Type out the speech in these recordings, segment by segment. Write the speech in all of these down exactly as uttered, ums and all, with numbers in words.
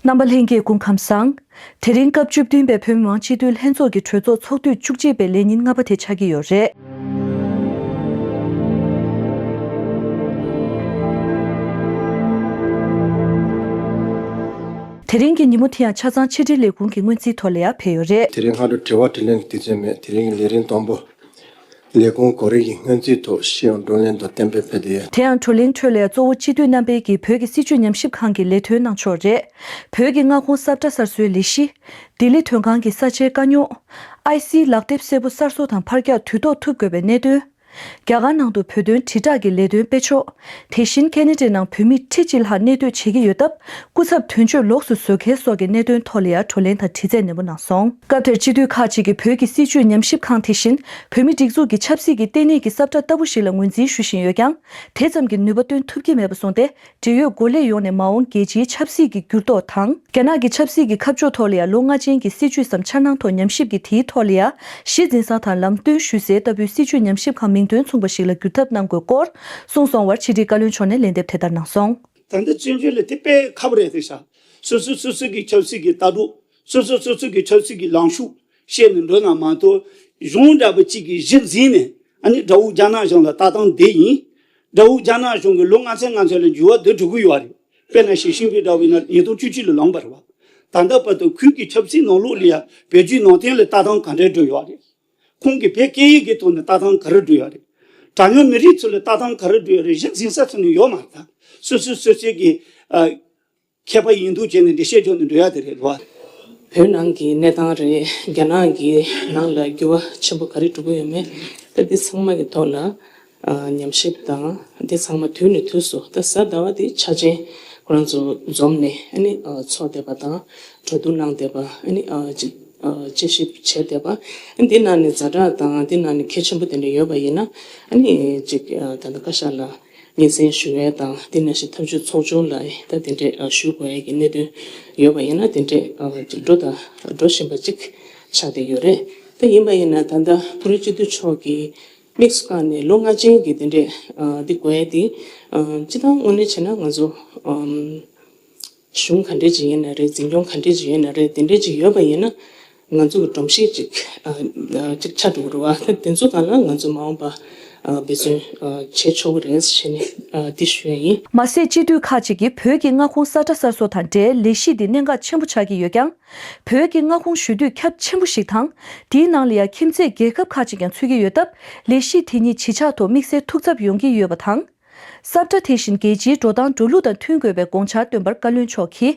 རྣམ་པ་ལྷན་རྒྱས་སྐུ་ཁམས་བཟང་། དེ་རིང་སྐབས་བཅུ་བདུན་པའི་བོད་མི་མང་སྤྱི་འཐུས་ལྷན་ཚོགས་ཀྱི་གྲོས་ཚོགས་ཚོགས་དུས་བཅུ་གཅིག་པའི་ལས་ཉིན་ལྔ་པ་དེ་ཆགས་ཀྱི་ཡོད་རེད། དེ་རིང་གི་ཉིན་མོ་དེ་ཡང་ཆ་ཚང་ཕྱི་དྲིལ་ལས་ཁུངས་ཀྱི་སྔོན་རྩིས་ཐོག་ལ་ཡང་ཕེབས་ཡོད་རེད། དེ་རིང་སྔ་དྲོ་དྲི་བ་དྲིས་ལན་གྱི་དུས་ཚོད་མེད། དེ་རིང་གི་ལས་རིམ་དང་པོ། ལས་ཁུངས་གོ་རིམ་གྱི་སྔོན་རྩིས་ཐོག་ཤེས་ཡོན་བགྲོ་གླེང་དང་གཏན་འབེབས་ཕེབས་བསྡད་ཡོད། དེ་ཡང་བགྲོ་གླེང་ཁྲོད་ལ་གཙོ་བོ་སྤྱི་འཐུས་རྣམ་པས་ཀྱིས་བོད་ཀྱི་སྲིད་བྱུས་ཉམས་ཞིབ་ཁང་གི་ལས་དོན་གནང་ཕྱོགས་རེད། བོད་ཀྱི་མངའ་ཁོངས་ས་བཀྲ་གསར་བཟོའི་ལས་གཞི། ལྡི་ལི་མཐོང་སྒང་གི་ས་ཆའི་དཀའ་རྙོག་ཨའི་སིའི་ལག་དེབ་སེར་པོ་གསར་བཟོ་དང་ཕར་རྒྱག་དུས་ཐོག་ཐུབ་དགོས་པའི་གནད་དོན། རྒྱ་གར་ནང་དུ་བོད་དོན་དྲིལ་བསྒྲགས་ཀྱི་ལས་དོན་སྤེལ་ཕྱོགས། དེ་བཞིན་ཁེ་ན་ཌའི་ནང་བོད་མི་ཁྲི་གཅིག་ལྷག་གནས་སྡོད་བྱེད་ཀྱི་ཡོད་སྟབས། སྐུ་ཚབ་དོན་གཅོད་ལོགས་སུ་བཟོ་གལ་སོགས་ཀྱི་གནད་དོན་ཐོག་ལ་ཡང་བགྲོ་གླེང་དང་དྲི་རྩད་ནན་པོ་གནང་སོང་། སྐབས་དེར་སྤྱི་འཐུས་ཁག་ཅིག་གིས་བོད་ཀྱི་སྲིད་བྱུས་ཉམས་ཞིབ་ཁང་དེ་བཞིན་བོད་མིའི་སྒྲིག་འཛུགས་ཀྱི་ཆབ་སྲིད་ཀྱི་ལྟེ་གནས་ཀྱི་ས་བཀྲ་ལྟ་བུ་ཞིག་ལ་ངོས་འཛིན་ཞུ་བཞིན་ཡོད་ཀྱང་། དེ་ཙམ་གྱི་ནུས་པ་བཏོན་ཐུབ་ཀྱི་མེད་པ་གསུངས་ཏེ། འབྲེལ་ཡོད་འགོ་ལས་ཡོངས་ནས་མ་འོངས་རྒྱལ་སྤྱིའི་ཆབ་སྲིད་ཀྱི་འགྱུར་ལྡོག་དང་། རྒྱ་ནག་གི་ཆབ་སྲིད་ཀྱི་ཁ་ཕྱོགས་ཐོག་ལ་ཡང་ལོ་ལྔ་ཅན་གྱི་སྲིད་བྱུས་སམ་འཆར་སྣང་ཐོག་ཉམས་ཞིབ་ཀྱིས་དེའི་ཐོག་ལ་ཡང་གཞི་འཛིན་ས་དང་ལམ་སྟོན་ཞུ་སའི་ལྟ་བུའི་སྲིད་བྱུས་ཉམས་ཞིབ་ཁང་མིང་འདོན་མཚུངས་པ་ཞིག་ལ་བསྒྱུར་ཐབས་གནང་དགོས་སྐོར་གསུངས་སོང་བར་ཕྱི་དྲིལ་བཀའ་བློན་མཆོག་ནས་ལན་འདེབས་དེ་ལྟར་གནང་སོང་། ད་ལྟ་བཙན་བྱོལ་ལ་དེ་དཔེ་ཁག་པོ་རེད་དེ་ཤག་སོ་སོ་སོ་སོ་གི་ཆབ་སྲིད་ཀྱི་ལྟ་གྲུབ། སོ་སོ་སོ་སོ་གི་ཆབ་སྲིད་ཀྱི་ལངས་ཕྱོགས་བཤད་ནས་འགྲོ་ན་མ་གཏོགས། གཞུང་འདྲ་པོ་གཅིག་གིས་གཞི་འཛིན་ནས་ཨ་ནི་དགྲ་བོ་རྒྱ་ནག་གཞུང་ལ་ལྟ་སྟངས་འདི་ཡིན། དགྲ་བོ་རྒྱ་ནག་གཞུང་གིས་ལོ་ལྔ་ཚན་ལྔ་ཚན་ལ་འགྱུར་བ་འདི་འགྲོ་གི་ཡོད་རེད། དཔེར་ན་ཞི་ཅིན་ཕིང་འདྲ་བོ་ཡིན་ན་ཉིས་སྟོང་བཅུ་གཅིག་ལ་ལངས་པ་རེད་བ། ད་ལྟ་བར་དུ་ཁོང་གི་ཆབ་སྲིད་ནང་ལོགས་ལ་ཡང་བོད་བརྒྱུད་ནང་བསྟན་ལ་ལྟ་སྟངས་ག་འདྲ་འགྲོ་ཡོད་རེད། ཁོང་གིས་བོད་སྐད་ཡིག་གི་ཐོག་ནས་ལྟ་སྟངས་ག་རེ་འགྲོ་ཡོད་རེད། གྲངས་ཉུང་མི་རིགས་ཚོ་ལ་ལྟ་སྟངས་ག་རེ་འགྲོ་ཡོད་རེད། གཞི་འཛིན་ས་ཚོ་ནས་ཡོད་མ་རེད་ད། སོ་སོ་སོ་སོའི་གི་ཨ། མཁས་པ་ཡིན་འདུག་བྱས་ནས་འགྲེལ་བཤད་བརྗོད་ནས་འགྲོ་ཡ་དེ་རེད་ལོ། བོད་ནང་གི་གནས་སྟངས་རེད། རྒྱ་ནག་གི་ནང་ལ་འགྱུར་བ་ཆེན་པོ་ག་རེ་འགྲོ་གི་ཡོད་མེད། ད་འདི་ཚང་མ་གི་ཐོག་ལ་ཨ། ཉམས་ཞིབ་དང་འདི་ཚང་མ་དུས་ནས་དུས་སུ་ད་གཟའ་ཟླ་བ་འདི་འཆར་ཅན་ཁོ་རང་ཚོ་འཛོམས་ནས་ཨ་ནི་ཨ། ཚོགས་བསྡད་པ་དང་གྲོས་བསྡུར་གནང་བསྡད་པ་ཨ་ནི་ཨ། ཅིག་ཨ། དཔྱད་ཞིབ་བྱས་བསྡད་པ་ཨ། འདི་ནང་ནས་ཛ་དྲག་དང་འདི་ནང་ནས་གལ་ཆེན་པོ་དེ་འདྲ་ཡོད་པ་ཡིན་ན་ཨ་ནི་ཅིག་ཨ། ད་ལྟ་བཀའ་ཤག་ལ། སྙན་སེང་ཞུ་ཡས་དང་དེ་ནང་བཞིན་འཐབ་ཇུས་ཚོགས་ཆུང་ལ་ད་དེ་འདྲས་ཞུ་དགོས་ཡས་ཀྱི་གནད་དོན་ཡོད་པ་ཡིན་ན་དེ་འདྲས་འགྲོ་དང་འགྲོ་བཞིན་པ་ཅིག་ཆགས་བསྡད་ཡོད་རེད། ད་ཡིན་པ་ཡིན་ན་ད་ལྟ་བཀུར་འོས་སྤྱི་འཐུས་མཆོག་གིས་དམིགས་སུ་བཀར་ནས་ལོ་ལྔ་ཅན་གྱི་དེ་འདྲས་འདི་དགོས་ཡས་དེ་སྤྱི་བཏང་དངོས་གནས་བྱས་ན་ང་ཚོ་གཞུང་ག་འདྲས་ཅིག་ཡིན་ན་རེད། འཛིན་སྐྱོང་ག་འདྲས་ཅིག་ཡིན་ན་རེད། དེ་འདྲས་ཅིག་ཡོད་པ་ཡིན་ན། ང་ཚོ་གི་སྒྲོམ་གཞི་ཅིག་ཨ། ཅིག་ཆགས་འགྲོ་གི་རེད་བ། དེ་ཚོ་སྒང་ལ་ང་ཚོ་མ་འོངས་པ་ཨ། འབད་བརྩོན་ཨ། བྱེད་ཆོག་གི་རེད་ཟེར་ནས་ཨ། འདི་ཞུ་ཡ་ཡིན། མ་ཟད་སྤྱི་འཐུས་ཁག་ཅིག་གིས་བོད་ཀྱི་མངའ་ཁོངས་ས་ཁྲ་གསར་བཟོ་དང་འབྲེལ་ལས་གཞི་འདི་གནད་འགག་ཆེན་པོ་ཆགས་ཀྱི་ཡོད་ཀྱང་། བོད་ཀྱི་མངའ་ཁོངས་ཞུ་དུས་ཁྱབ་ཆེན་པོ་ཞིག་དང་། དེའི་ནང་ལ་ཡང་ཁྱིམ་མཚེས་རྒྱལ་ཁབ་ཁག་ཅིག་ཀྱང་ཚུད་ཀྱི་ཡོད་སྟབས། ལས་གཞི་དེ་ཉིད་བྱེ་བྲག་ཐོག་དམིགས་བསལ་ཐུགས་འཚབ་ཡོང་གི་ཡོད་པ་དང་། ས་བཀྲ་དེ་བཞིན་རྒྱལ་སྤྱིའི་འགྲོ་སྟངས་འགྲོ་ལུགས་དང་མཐུན་དགོས་པའི་དགོངས་འཆར་བཏོན་པར་བཀའ་བློན་མཆོག་གིས།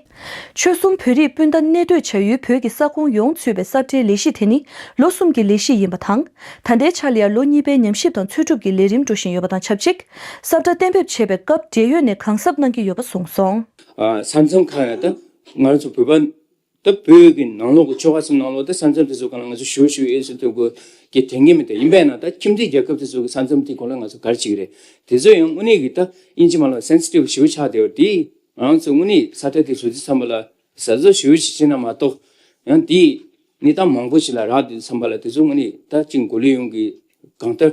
ཆོལ་གསུམ་བོད་རིགས་སྤུན་ཟླ་གནས་སྡོད་བྱ་ཡུལ་བོད་ཀྱི་ས་ཁོངས་ཡོངས་ཚུད་པའི་ས་བཀྲའི་ལས་གཞི་དེ་ནི་ལོ་གསུམ་གྱི་ལས་གཞི་ཡིན་པ་དང་། ད་ལྟའི་ཆ་ལ་ཡང་ལོ་གཉིས་པའི་ཉམས་ཞིབ་དང་འཚོལ་སྒྲུབ་ཀྱི་ལས་རིམ་འགྲོ་བཞིན་ཡོད་པ་དང་ཆབས་ཅིག་ས་བཀྲ་གཏན་འབེབས་བྱེད་པའི་སྐབས་འབྲེལ་ཡོད་ནས་གང་གཟབ་གནང་གི་ཡོད་པ་གསུངས་སོང་། ཨ། ས་མཚམས་ཁག་ཡང་ད་ང་རང་ཚོ་བོད་པ། ད་བོད་ཀྱི་ནང་ལོགས་ཀྱི་ཆོལ་ཁ་གསུམ་ནང་ལོགས་ད་ས་མཚམས་དེ་ཚོ་སྒང་ལ་ང་ཚོ་ཞུ་ཞུ་ཨེ་ཟེར་ཐུབ་དགོས་ཀྱི་དྲན་གྱི་མི་འདུག་ཡིན་པས་ན་ད་ཁྱིམ་མཚེས་རྒྱལ་ཁབ་དེ་ཚོ་གི་ས་མཚམས་དེ་སྐོར་ལ་ང་ཚོ་ག་རེ་བྱེད་ཀྱི་རེད། དེ་ཚོ་ཡང་དངོས་གནས་ཀྱི་ད་དབྱིན་ཇི་མ་ལ་སེན་སི་ཊིབ་ཞེ་པོ་ཆགས་བསྡད་པ་དེ་ང་རང་ཚོ་དངོས་གནས་ས་ཁྲ་དེ་བཟོ་དུས་ཙམ་པ་ལ་གཟབ་གཟབ་ཞེ་པོ་ཞིག་བྱེད་ན་མ་གཏོགས་ཡང་དེ་གནས་སྟངས་མང་པོ་ཞིག་ལ་རག་དུས་ཙམ་པ་ལ་དེ་ཚོ་དངོས་གནས་ད་ཅིག་མགོ་ལོག་ཡོངས་ཀྱི་གང་ལྟར།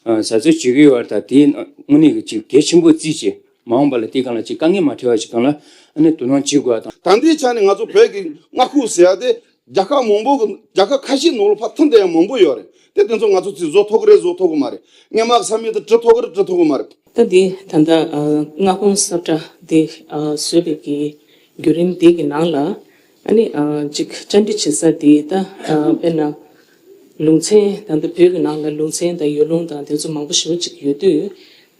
ཨ། གཟབ་གཟབ་བྱེད་ཀྱི་ཡོད་རེད། ད་དེ་དངོས་གནས་ཀྱི་ཅིག་གལ་ཆེན་པོ་བརྩིས་བྱས་མ་འོངས་པ་ལ་དེའི་སྒང་ལ་ཅིག་དཀའ་ངལ་མ་འཕྲད་པ་ཞིག་སྒང་ལ་ཨ་ནི་དོ་སྣང་བྱེད་དགོས་པ་དང་། ད་ལྟའི་ཆ་ནས་ང་ཚོ་བོད་ཀྱི་མངའ་ཁོངས་ཟེར་ཡ་དེ་རྒྱལ་ཁབ་མང་པོ་གི་རྒྱལ་ཁབ་ཁ་ཤས་ནང་ལ་ཕར་ཐོན་བསྡད་ཡ་མང་པོ་ཡོད་རེད། དེ་དེ་ཚོ་ང་ཚོ་ཅིག་བཟོ་ཐུབ་ཀྱི་རེད་བཟོ་ཐུབ་ཀྱི་མ་རེད། སྔོན་མ་གི་ས་མིག་དེ་འབྲི་ཐུབ་ཀྱི་རེད་འབྲི་ཐུབ་ཀྱི་མ་རེད། ད་འདི་ད་ལྟ་ཨ། མངའ་ཁོངས་ས་བཀྲ་འདི་ཨ། བཟོས་པའི་གི་བརྒྱུད་རིམ་འདི་གི་ནང་ལ་ཨ་ནི་ཨ། ཅིག་བཅར་འདྲི་བྱེད་ས་འདི་ད་ཨ། དཔེར་ན་ལུང་ཚན་ད་ལྟ་བོད་ཀྱི་ནང་ལ་ལུང་ཚན་དང་ཡུལ་ལུང་དང་དེ་ཚོ་མང་པོ་ཞེ་པོ་ཅིག་ཡོད་དུས་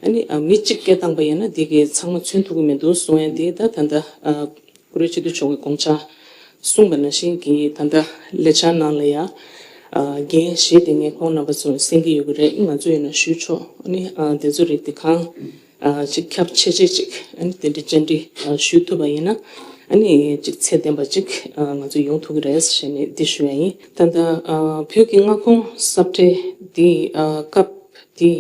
ཨ་ནི་ཨ། མི་གཅིག་སྐད་བཏང་པ་ཡིན་ན་འདི་གི་ཚང་མ་མཚོན་ཐུབ་ཀྱི་མི་འདུག་གསུང་ཡ་འདི་ད་ད་ལྟ་ཨ། བཀུར་འོས་སྤྱི་འཐུས་མཆོག་གི་དགོངས་འཆར་གསུངས་པ་ནང་བཞིན་གྱི་ད་ལྟ་ལས་འཆར་ནང་ལ་ཡ་ཨ། འགན་བཞེས་ཏེ་ངས་ཁོང་རྣམ་པ་ཚོར་གསན་གྱི་ཡོད་ཀྱི་རེད། ང་ཚོ་ཡིན་ན་ཞུས་ཆོག་ཨ་ནི་ཨ། དེ་ཚོ་རིགས་དེ་གང་ཨ། ཅིག་ཁྱབ་ཆེ་ཆེ་ཅིག་ཨ་ནི་དེ་འདྲའི་བཅར་འདྲི་ཨ། ཞུ་ཐུབ་པ་ཡིན་ན་ཨ་ནི་ཅིག་ཚད་ལྡན་པ་ཅིག་ཨ། ང་ཚོ་ཡོང་ཐུབ་ཀྱི་རེད་ཞེས་ནས་འདི་ཞུ་ཡ་ཡིན། ད་ལྟ་ཨ། བོད་ཀྱི་མངའ་ཁོངས་ས་བཀྲའི་འདི་ཨ། སྐབས་འདི་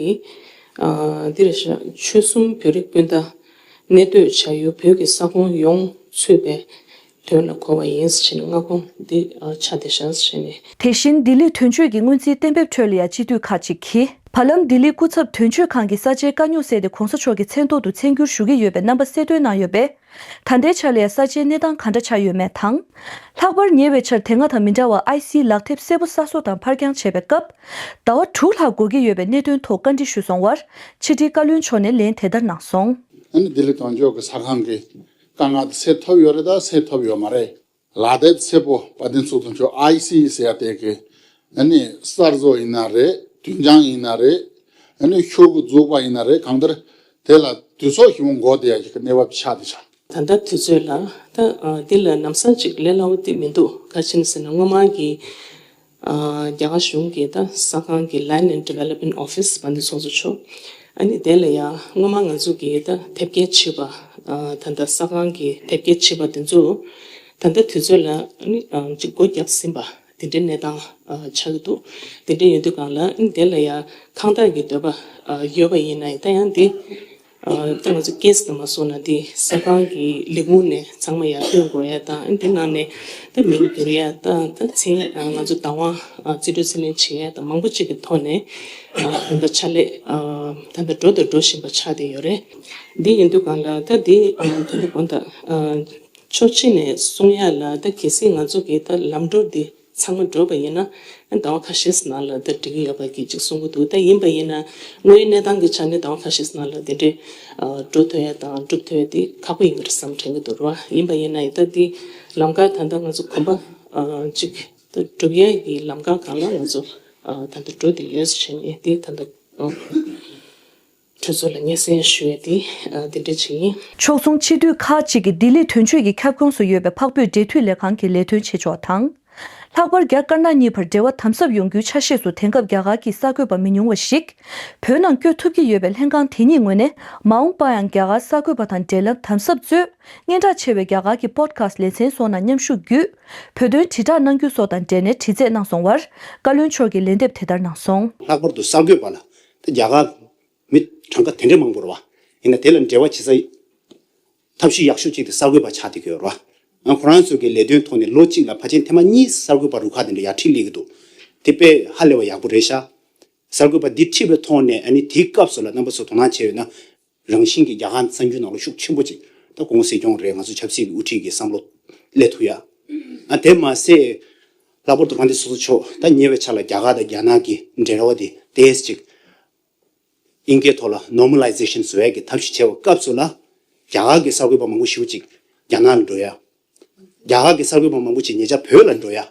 ཨ། འདི་རེད་ཤག་ཆོལ་གསུམ་བོད་རིགས་སྤུན་ཟླ་གནས་སྡོད་བྱ་ཡུལ་བོད་ཀྱི་ས་ཁོངས་ཡོངས་ཚུད་པའི་ དོན་ལ་གོ་བ་ཡིན་ཟེར་ནས་མངའ་ཁོངས་འདི་ཨ་ཆ་དེ་བཞག་ཟེར་ནས། དེ་བཞིན་ལྡི་ལི་དོན་གཅོད་ཀྱི་སྔོན་རྩིས་གཏན་འབེབས་ཁྲོད་ལ་ཡང་སྤྱི་འཐུས་ཁག་ཅིག་གིས། བར་ལམ་ལྡི་ལི་སྐུ་ཚབ་དོན་གཅོད་ཁང་གི་ས་ཆའི་དཀའ་རྙོག་སེལ་ཏེ་༸གོང་ས་མཆོག་གི་མཚན་ཐོག་ཏུ་མཚན་བསྒྱུར་ཞུ་གི་ཡོད་པའི་རྣམ་པ་གསལ་སྟོན་གནང་ཡོད་པས། ད་ལྟའི་ཆར་ལ་ཡང་ས་ཆའི་གནས་སྟངས་ག་འདྲ་ཆགས་ཡོད་མེད་དང་། ལྷག་པར་ཉེ་བའི་ཆར་དེ་སྔ་དང་མི་འདྲ་བར་ཨའི་སིའི་ལག་དེབ་གསལ་པོ་གསར་བཟོ་དང་ཕར་འགྱངས་བྱས་པའི་སྐབས། ཟླ་བ་དྲུག་ལྷག་འགོར་གྱི་ཡོད་པའི་གནད་དོན་ཐོག་བཀའ་འདྲི་ཞུས་སོང་བར། ཕྱི་དྲིལ་བཀའ་བློན་མཆོག་ནས་ལན་དེ་ལྟར་གནང་སོང་། ཨ་ནི་ལྡི་ལི་དོན་གཅོད་ཀྱི་ས་ཁང་གི་དཀའ་ངལ་དེ་སེལ་ཐུབ་ཡོད་རེད་ད་སེལ་ཐུབ་ཡོད་མ་རེད། ལག་དེབ་གསལ་པོ་དཔལ་ལྡན་ཚོགས་གཙོ་མཆོག་ཨའི་སི་ཟེར་ཡ་དེ་གི་ཨ་ནི་གསར་བཟོ་ཡིན་ན་རེད། དུས་འགྱངས་ཡིན་ན་རེད། ཨ་ནི་ཤོག་གུ་རྫོགས་པ་ཡིན་ན་རེད། གང་ལྟར་དེ་ལ་དུས་ཚོད་ཞིག་འགོར་བསྡད་ཡ་གི་གནས་བབ་ཆགས་བསྡད་ཤག་ད་ལྟ་དུས་ཚོད་ལ་ད་ཨ་འདི་ལ་ལམ་སང་ཅིག་ལས་སླ་བོ་དེ་མི་འདུག་ག་ཅི་ཡིན་ཟེར་ན་སྔོན་མ་གི་ཨ་རྒྱ་གར་གཞུང་གི་ད་ས་ཁང་གི་Land and Development Office དཔལ་ལྡན་ཚོགས་གཙོ་མཆོག་ཨ་ནི་དེ་ལ་ཡང་སྔོན་མ་ང་ཚོ་གི་ད་དེབ་སྐྱེལ་བྱས་པ་ཨ་ད་ལྟ་ས་ཁང་གི་དེབ་སྐྱེལ་བྱས་པ་དེ་ཚོ་ད་ལྟ་དུས་ཚོད་ལ་ཨ་ནི་ཨ་ཅིག་སྒོ་བརྒྱབ་ཟིན་པ་དེ་འདྲའི་གནས་སྟངས་ཨ་ཆགས་ཀྱི་འདུག་དེ་འདྲ་ཡོད་དུས་སྒང་ལ་ཨ་ནི་དེ་ལ་ཡང་ཁང་བདག་གི་འདོད་པ་ཨ་ཡོད་པ་ཡིན་ན་ཡང་ད་ཡང་དེ། ཨ་ད་ང་ཚོ་ཀེ་སི་དང་མ་སོང་ན་དེ་ས་ཁང་གི་ལས་ཁུངས་ནས་ཚང་མ་ཡར་ཐོན་དགོས་ཡ་དང་ཨ་དེ་ནང་ནས་ད་མིང་བསྒྱུར་ཡ་དང་ད་མཚན་ཨ་ང་ཚོ་བདག་དབང་ཨ་རྩིས་སྤྲོད་ཚད་ལེན་བྱེད་ཡ་དང་མང་པོ་ཅིག་གི་ཐོག་ནས་ཨ་ད་ལྟ་ཕྱག་ལས་ཨ་ད་ལྟ་འགྲོ་དང་འགྲོ་བཞིན་པ་ཆགས་བསྡད་ཡོད་རེད། འདི་ཡིན་དུས་སྒང་ལ་ད་དེ་ཨ་ད་ལྟ་དགོངས་དག་ཨ་ཕྱོགས་གཅིག་ནས་གསུང་ཡ་ལ་ད་གལ་སྲིད་ང་ཚོ་གི་ད་ལམ་འགྲོ་འདི། ཚང་མ་འགྲོ་བ་ཡིན་ན་ཟླ་བ་ཁ་ཤས་ནང་ལ་ད་འགྲིག་གི་ཡོད་པ་གི་ཅིག་གསུང་གི་འདུག་ད་ཡིན་པ་ཡིན་ན་དངོས་ཡོད་གནས་སྟངས་ཀྱི་ཆ་ནས་ཟླ་བ་ཁ་ཤས་ནང་ལ་དེ་འདྲའི་ཨ་འགྲོ་ཐུབ་ཡ་དང་འགྲུབ་ཐུབ་ཡ་དེ་ཁག་པོ་ཡིན་གྱི་རེད་བསམ་དྲན་གྱི་འདུག་རེད་བ། ཡིན་པ་ཡིན་ན་ཡིན་ད་དེ་ལམ་ཁ་ད་ལྟ་ང་ཚོ་གོམ་པ་ཨ་ཅིག་ད་སྒྲུབ་ཡ་གི་ལམ་ཁ་སྒང་ལ་ང་ཚོ་ཨ་ད་ལྟ་འགྲོ་བསྡད་ཡོད་ཟེར་བྱས་ནས་དེ་ད་ལྟ་ཨ། གྲོས་ཚོགས་ལ་སྙན་སེང་ཞུ་ཡས་དེ་ཨ་དེ་འདྲ་ཅིག་ཡིན། ཕྱོགས་མཚུངས་སྤྱི་འཐུས་ཁག་ཅིག་གིས་ལྡི་ལི་དོན་གཅོད་ཀྱི་ཁྱབ་ཁོངས་སུ་ཡོད་པའི་འཕགས་བོད་འབྲེལ་མཐུད་ལས་ཁང་གི་ལས་དོན་བྱེད་ཕྱོགས་དང་། ལྷག་པར་རྒྱ་དཀར་ནག་གཉིས་བར་འབྲེལ་བ་དམ་ཟབ་ཡོང་རྒྱུའི་ཆ་ཤས་སུ་དེང་སྐབས་རྒྱ་གར་གྱི་གསར་འགོད་པ་མི་ཉུང་བ་ཞིག་བོད་ནང་བསྐྱོད་ཐུབ་ཀྱི་ཡོད་པའི་ལྷན་ཁང་དེ་གཉིས་ངོས་ནས་མ་འོངས་པར་ཡང་རྒྱ་གར་གསར་འགོད་པ་དང་འབྲེལ་ལམ་དམ་ཟབ་གཙོས་སྙན་གྲགས་ཆེ་བའི་རྒྱ་གར་གྱི་པོད་ཁ་སི་ལེ་ཚན་སོགས་ནང་མཉམ་ཞུགས་བརྒྱུད་བོད་དོན་དྲིལ་བསྒྲགས་གནང་རྒྱུ་སོགས་དང་འབྲེལ་ནས་དྲི་རྩད་གནང་སོང་བར་བཀའ་བློན་མཆོག་གིས་ལན་འདེབས་དེ་ལྟར་གནང་སོང་། ལྷག་པར་དུ་གསར་འགོད་པ་ལ་ད་རྒྱ་གར། མི་གྲངས་ཀ་དེ་འདྲ་མང་པོ་རེད་བ། ཡིན་ན་དེ་ལ་འབྲེལ་བ་བྱེད་ས་ཐབས་ཤེས་ཡག་ཤོས་གཅིག་དེ་གསར་འགོད་པ་ཆགས་བསྡད་ཀྱི་ཡོད་རེད་བ། ང་ཁོ་རང་ཚོ་གི་ལས་དོན་ཐོག་ནས་ལོ་གཅིག་ལ་ཕལ་ཆེར་ཐེངས་མ་གཉིས་གསར་འགོད་པ་རུ་ཁག་དེ་འདྲ་ཡར་ཁྲིད་སླེབས་ཀྱི་འདུག་དེ་དཔེ་ཧ་ལས་པ་ཡག་པོ་རེད་ཤག་གསར་འགོད་པ་འདི་ཁྲིད་པའི་ཐོག་ནས་ཨ་ནི་དེའི་སྐབས་སུ་ལ་རྣམ་པ་ཚོ་དོ་སྣང་བྱས་ཡོད་ན། རང་བཞིན་གྱི་རྒྱ་གར་གསར་འགྱུར་ནང་ལ་ཤུགས་ཆེན་པོ་ཅིག་ད་གོང་སྲིད་སྐྱོང་རེད། ང་ཚོ་ཆབ་སྲིད་ཀྱི་དབུ་ཁྲིད་ཀྱི་བསམ་བློ་སླེབས་ཐུབ་ཡ། ཨ་དེ་མ་ཟད། ལྷག་པར་དུ་དཔལ་ལྡན་ཚོགས་གཙོ་མཆོག་ད་ཉེ་བའི་ཆར་ལ་རྒྱ་གར་དང་རྒྱ་ནག་གི་འབྲེལ་བ་དེ་ཏོག་ཙམ་ཅིག་དབྱིན་སྐད་ཐོག་ལ་normalization བཟོ་ཡ་གི་ཐབས་ཤེས་བྱས་པའི་སྐབས་སུ་ལ། རྒྱ་གར་གྱི་གསར་འགོད་པ་མང་པོ་ཞེ་པོ་ཅིག་རྒྱ་ནག་ལ་འགྲོ་ཡ། རྒྱ་གར་གྱི་གསར་འགོད་པ་མང་པོ་ཅིག་ཉེ་ཆར་བོད་ལ་འགྲོ་ཡ།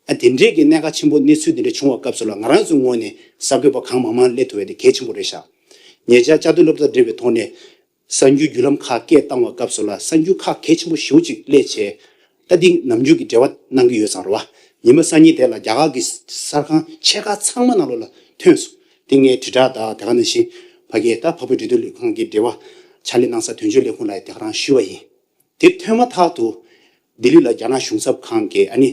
ཨ་དེ་འདྲས་ཀྱི་གནད་འགག་ཆེན་པོ་གནས་ཚུལ་དེ་འདྲས་བྱུང་བའི་སྐབས་སུ་ལ་ང་རང་ཚོའི་ངོས་ནས་གསར་འགོད་པ་གང་མང་མང་སླེབས་ཐུབ་པ་དེ་གལ་ཆེན་པོ་རེད་ཤག་ཉེ་ཆར་བཅའ་སྡོད་སློབ་གྲྭ་འབྲེལ་བའི་ཐོག་ནས། གསར་འགྱུར་བརྒྱུད་ལམ་ཁག་སྐད་བཏང་བའི་སྐབས་སུ་ལ་གསར་འགྱུར་ཁག་གལ་ཆེན་པོ་ཞེ་པོ་ཅིག་སླེབས་བྱས། ད་འདི་ནམ་རྒྱུན་གྱི་འབྲེལ་བ་གནང་གི་ཡོད་ཙང་རེད་བ། ཉི་མ་གསར་རྙིང་དེ་ལ་རྒྱ་གར་གྱི་གསར་ཁང་ཆེ་ཁག་ཚང་མ་ནང་ལོགས་ལ་ཐོན་སོང་། དེ་ངས་དྲིལ་བསྒྲགས་དང་དེ་ག་ནང་བཞིན་ཕ་གིའི་ད་འཕགས་བོད་འབྲེལ་མཐུད་ལས་ཁང་གི་འབྲེལ་བ་ཕྱག་ལས་གནང་ས་དོན་གཅོད་ལས་ཁུངས་ལ་ཡང་དེ་ག་རང་ཞུས་པ་ཡིན། དེ་ཐོན་མ་ཐག་ཏུ་ལྡི་ལི་ལ་རྒྱ་ནག་གཞུང་ཚབ་ཁང་གི་ཨ་ནི།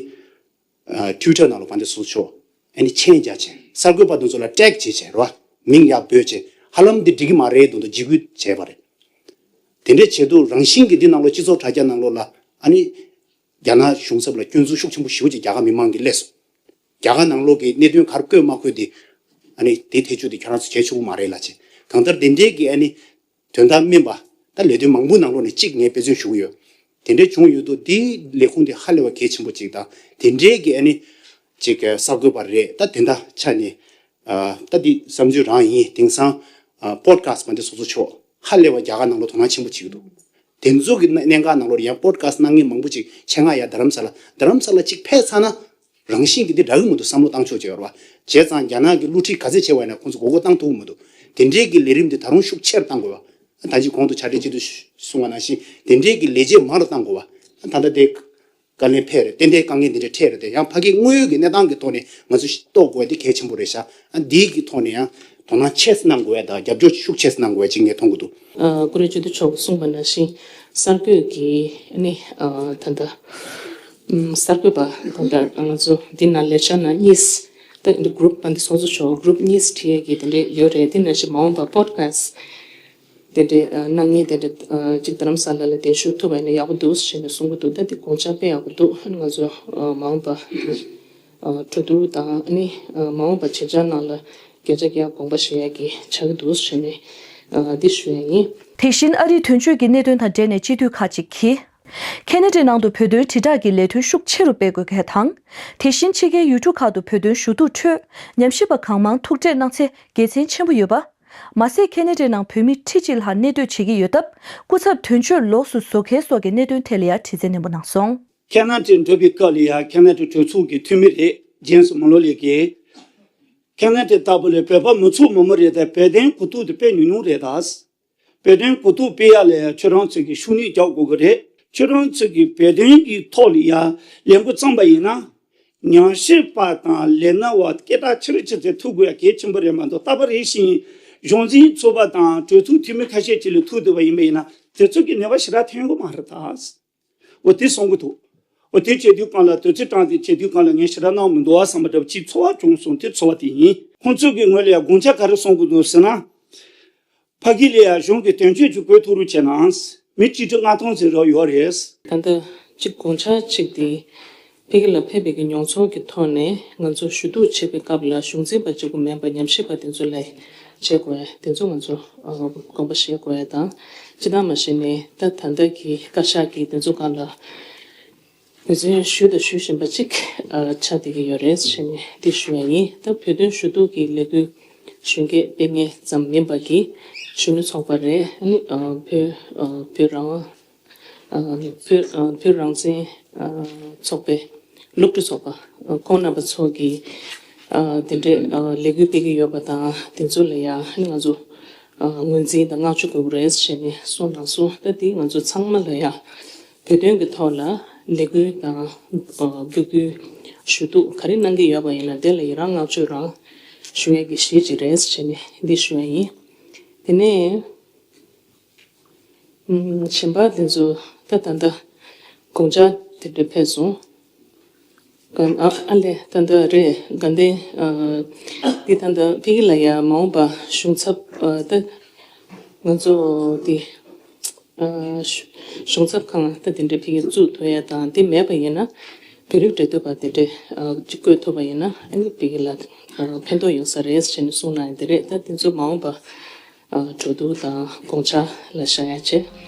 ཨ་Twitter ནང་ལ་དཔལ་ལྡན་ཚོགས་གཙོ་མཆོག་ཨ་ནི་མཆན་རྒྱག་བྱས་གསར་འགོད་པ་དེ་ཚོ་ལ་ཊེག་བྱས་བྱས་རེད་བ། མིང་ཡར་འབོད་བྱས་ཧ་ལམ་འདི་འགྲིག་གི་མ་རེད་འདུག་འདུག་འཇིགས་སྐུལ་བྱས་པ་རེད། དེ་འདྲས་བྱས་དུས་རང་བཞིན་གྱིས་འདི་ནང་ལོགས་སྤྱི་ཚོགས་དྲ་རྒྱ་ནང་ལོགས་ལ་ཨ་ནི་རྒྱ་ནག་གཞུང་ཚབ་ལ་སྐྱོན་འཛུགས་ཤུགས་ཆེན་པོ་ཞེ་པོ་ཅིག་རྒྱ་གར་མི་མང་གིས་སླེབས་སོང་། རྒྱ་གར་ནང་ལོགས་ཀྱི་གནད་དོན་ག་རེ་བཀོད་མ་བཀོད་དེ་ཨ་ནི་དེ་ཐེ་བྱུས་དེ་ཁྱོད་རང་ཚོ་བྱེད་ཆོག་གི་མ་རེད་ལབ་བྱས་གང་ལྟར་དེ་འདྲས་ཀྱི་ཨ་ནི། དོན་དག་སྨིན་པ། ད་ལས་དོན་མང་པོའི་ནང་ལོགས་ནས་གཅིག་ངས་དཔེ་མཚོན་ཞུ་གི་ཡོད། དེ་འདྲའི་བྱུང་ཡོད་དུས་འདིའི་ལས་ཁུངས་དེ་ཧ་ལས་པ་གལ་ཆེན་པོ་གཅིག་དང་དེ་འདྲའི་གི་ཨ་ནི་གཅིག་གསར་འགོད་པ་རེད། ད་དེ་འདྲ་ཆ་ནས་ད་འདི་བསམ་ཚུལ་རང་ཡིན། དེང་སང་པོད་ཁ་སི་དཔལ་ལྡན་ཚོགས་གཙོ་མཆོག་ཧ་ལས་པ་རྒྱ་གར་ནང་ལོགས་དོ་སྣང་ཆེན་པོ་བྱེད་ཀྱི་འདུག་དེ་ཚོ་གི་གནད་འགག་ནང་ལོགས་ཡང་པོད་ཁ་སི་གནང་མཁན་མང་པོ་ཅིག་ཆེད་མངགས་ཡ་རྡ་རམ་ས་ལ་རྡ་རམ་ས་ལ་གཅིག་ཕེབས་ཚར་ན། རང་བཞིན་གྱིས་འདི་འདྲ་གི་མི་འདུག་བསམ་བློ་བཏང་ཆོག་བྱས་ཡོད་རེད་བ། བྱས་ཙང་རྒྱ་ནག་གི་བསླུ་བྲིད་ག་ཚད་བྱས་པ་ཡིན་ན་ཁོང་ཚོ་མགོ་སྐོར་བཏང་ཐུབ་ཀྱི་མི་འདུག་དེ་འདྲའི་གི་ལས་རིམ་འདི་ད་རུང་ཤུགས་ཆེར་གཏང་དགོས་བ། ད་ཅི་གོང་དུ་ཕྱག་སྦྲེལ་སྤྱི་འཐུས་གསུངས་པ་ནང་བཞིན་དེ་འདྲའི་གི་ལས་བྱེད་མང་རུ་གཏང་དགོས་བ། ད་ལྟ་དེ་དཀའ་ལས་འཕེལ་རེད། ཏན་ཏན་དཀའ་ངལ་འདི་འདྲ་འཕྲད་རེད་དེ་ཡང་ཕ་གིའི་དངོས་ཡོད་ཀྱི་གནས་སྟངས་ཀྱི་ཐོག་ནས་ང་ཚོ་རྟོགས་དགོས་པ་འདི་གལ་ཆེན་པོ་རེད་ཤག་ཨ་འདིའི་གི་ཐོག་ནས་ཡང་དོ་སྣང་ཆེ་ཙམ་གནང་དགོས་པ་དང་རྒྱབ་སྐྱོར་ཤུགས་ཆེ་ཙམ་གནང་དགོས་པ་ཅིག་ངས་མཐོང་གི་འདུག་ཨ་སྐུ་ཕྲེང་སྤྱི་འཐུས་མཆོག་གིས་གསུངས་པ་ནང་བཞིན་གསར་འགོད་ཀྱི་ཨ་ནི་ཨ་ད་ལྟ་ཨམ་གསར་འགོད་པ་ད་ལྟ་ང་ཚོ་འདི་ནང་ལས་འཆར་ནང་གཉིས་ད་འདི་གུ་རུབ་པ་འདི་ཚོགས་གཙོ་མཆོག་གུ་རུབ་གཉིས་ཁྲིད་ཡས་ཀྱི་དེ་འདྲ་ཡོད་རེད། དེ་ནང་བཞིན་མ་འོངས་པ་པོད་ཁ་སི་ དེ་འདྲའི་ཨ་གནང་མཁན་དེ་འདྲ་ཨ་ཅིག་རྡ་རམ་ས་ལ་ལ་གདན་ཞུ་ཐུབ་པ་ཡིན་ན་ཡག་པོ་འདུག་ཟེར་ནས་གསུང་གི་འདུག་ད་འདི་དགོངས་འཆར་དཔེ་ཡག་པོ་འདུག་ང་ཚོ་ཨ་མ་འོངས་པ་ཨ་གྲོས་བསྡུར་དང་ཨ་ནི་ཨ་མ་འོངས་པ་བྱེད་འཆར་ནང་ལ་བརྒྱ་ཆ་བརྒྱ་དགོངས་པ་བཞེས་ཡག་གི་ཆགས་ཀྱི་འདུག་ཟེར་ནས་ཨ་འདི་ཞུ་ཡག་ཡིན། དེ་བཞིན་ཨ་རིའི་དོན་གཅོད་ཀྱི་གནད་དོན་དང་འབྲེལ་ནས་སྤྱི་འཐུས་ཁག་ཅིག་གིས། ཁེ་ན་ཌའི་ནང་དུ་བོད་དོན་དྲིལ་བསྒྲགས་ཀྱི་ལས་དོན་ཤུགས་ཆེ་རུ་སྤེལ་དགོས་མཁན་དང་། དེ་བཞིན་ཕྱི་རྒྱལ་ཡུལ་གྲུ་ཁག་ཏུ་བོད་དོན་ཞུ་གཏུག་ཁྲོད་ཉམས་ཞིབ་པ་གང་མང་ཐུག་འཕྲད་གནང་ཚད་དགེ་མཚན་ཆེན་པོ་ཡོད་པ། མ་ཟད་ཁེ་ན་ཌའི་ནང་བོད་མི་ཁྲི་གཅིག་ལྷག་གནས་སྡོད་བྱེད་ཀྱི་ཡོད་སྟབས། སྐུ་ཚབ་དོན་གཅོད་ལོགས་སུ་བཟོ་མཁན་སོགས་ཀྱི་གནད་དོན་ཐད་ལ་ཡང་དྲི་རྩད་ནན་པོ་གནང་སོང་། ཁེ་ན་ཌའི་འགྲོ་བའི་སྐབས་ལ་ཡང་ཁེ་ན་ཌའི་གྲོས་ཚོགས་ཀྱི་འཐུས་མི་རེད། ཇེམ་སི་མོ་ལོ་ལི་གིས། ཁེ་ན་ཌའི་ལྟ་བུ་ལ་བོད་པ་མི་ཚོགས་མང་པོ་རེད་དེ་བོད་དོན་གོ་རྟོགས་དེ་དཔེ་ཉུང་ཉུང་རེད་ད། བོད་དོན་གོ་རྟོགས་སྤེལ་ཡ་ལ་ཡང་ཁྱོད་རང་ཚོ་གིས་ཤུགས་སྣོན་རྒྱག་དགོས་ཀྱི་རེད། ཁྱོད་རང་ཚོ་གིས་བོད་དོན་གྱི་ཐོག་ལ་ཡང་ལས་འགུལ་བརྩམས་པ་ཡིན་ན། ཉམས་ཞིབ་པ་དང་ལས་སྣེ་བ་སྐད་གྲགས་ཆེ་རུ་ཆེ་ཚད་ཐུག་དགོས་ཡ་གལ་ཆེན་པོ་རེད་མ་གཏོགས། རྟག་པར་རེ་བཞིན་གཞུང་འཛིན་ཚོགས་པ་དང་གྲོས་ཚོགས་འཐུས་མི་ཁ་ཤས་ཅིག་ལ་ཐུག་བསྡད་པ་ཡིན་པ་ཡིན་ན་དེ་ཚོ་གི་ནུས་པ་ཞེ་དྲག་ཐོན་གི་མ་རེད་ད། འོ་དེ་གསུང་གི་འདུག་འོ་དེ་བྱེད་དུས་སྒང་ལ་དུས་ཚོད་སྐྲག་དེ་བྱེད་དུས་སྒང་ལ་ངས་ཞེ་དྲག་གནང་མི་འདུག་བསམ་པ་འདྲ་པོ་ཅིག་ཚོར་བ་བྱུང་སོང་། དེ་ཚོར་བ་དེ་ཡིན། ཁོང་ཚོ་གི་ངོས་ལ་ཡང་དགོངས་འཆར་ག་རེ་གསུང་གི་འདུག་ཟེར་ན། ཕ་གི་ལ་ཡང་གཞུང་གི་དོན་གཅོད་ཅིག་བསྐོས་ཐུབ་རོགས་བྱས་ན། མི་གཅིག་ཁྲི་ལྔ་སྟོང་ཟེར་རོགས་ཡོད་རེད། ད་ལྟ་གཅིག་དགོངས་འཆར་གཅིག་དེ། ཕ་གི་ལ་ཕེབས་པའི་གི་མྱོང་ཚོར་གྱི་ཐོག་ནས་ང་ཚོ་ཞུ་གཏུག་བྱེད་པའི་སྐབས་ལ་གཞུང་འཛིན་པ་གཅིག་པུ་མིན་པར་ཉམས་ཞིབ་པ་དེ་ཚོ་ལ་བྱེད་དགོས། དེ་ཚོ་ང་ཚོ་ཨ་དགོངས་པ་བཞེས་དགོས་དང་། སྤྱིར་བཏང་མ་གཞི་ནས་ད་ད་ལྟ་གི་བཀའ་ཤག་གི་དེ་ཚོ་སྒང་ལ་ངོས་འཛིན་ཞུས་དང་ཞུ་བཞིན་པ་གཅིག་ཨ་ཆགས་བསྡད་ཀྱི་ཡོད་རེད་ཟེར་ནས་འདི་ཞུ་ཡ་ཡིན། ད་བོད་དོན་ཞུ་གཏུག་གི་ལས་འགུལ་གཞོན་སྐྱེས་སྤེལ་མཁན་ཙམ་མིན་པ་གི་གཞོན་ནུ་ཚོགས་པ་རེད། ཨ་ནི་ཨ་བོད་ཨ་བོད་རང་དབང་ཨ་བོད་ཨ་བོད་རང་བཙན་ཨ་ཚོགས་པའི་སློབ་ཕྲུག་ཚོགས་པ་ཨ་ཁོང་རྣམ་པ་ཚོ་གིས་ཨ་དེ་འདྲའི་ཨ་ལས་འགུལ་སྤེལ་གྱི་ཡོད་པ་དང་། དེ་ཚོ་ལ་ཡང་ང་ཚོ་ཨ་ངོས་འཛིན་དང་བསྔགས་བརྗོད་དགོས་ཀྱི་རེད་ཟེར་ནས་གསུངས་གནང་སོང་། ད་དེ་ང་ཚོ་ཚང་མ་ལ་ཡང་བོད་དོན་གྱི་ཐོག་ལ་ལས་འགུལ་དང་ཨ་འབོད་སྐུལ་ཞུ་གཏུག་ག་རེ་གནང་གི་ཡོད་པ་ཡིན་ན་དེ་ལ་ཡི་རང་བསྔགས་བརྗོད་རང་ཞུ་ཡས་ཀྱི་གཞི་ཅིག་རེད་ཟེར་ནས་འདི་ཞུ་ཡས་ཡིན། དེ་ནས། ཨུམ། གཞན་པ་དེ་ཚོ་ད་ད་ལྟ་དགོངས་འཆར་དེ་འདྲ་ཕེབས་སོང་། ཨ་ཨ་ལས་ད་ལྟ་རེད། དགའ་ལྡན་ཨ་འདི་ད་ལྟ་ཕ་གི་ལ་ཡ་མ་འོངས་པ་གཞུང་ཚབ་ཨ་ད་ང་ཚོ་འདི་ཨ་གཞུང་ཚབ་ཁང་ད་དེ་འདྲ་ཕ་གི་བཙུགས་ཐུབ་ཡ་དང་། དེ་མེད་པ་ཡིན་ན་བོད་རིགས་འབྲེལ་མཐུད་པ་དེ་འདྲ་ཨ་ཅིག་བསྐོས་ཐུབ་པ་ཡིན་ན་ཨ་ནི་ཕ་གི་ལ་ཨ་ཕན་ཐོགས་ཡོང་ས་རེད་ཟེར་ནས་གསུངས་གནང་ཡ་དེ་རེད། ད་དེ་ཚོ་མ་འོངས་པ། ཨ་གྲོས་བསྡུར་དང་དགོངས་འཆར་ལ་བཞག་ཡ་བྱས།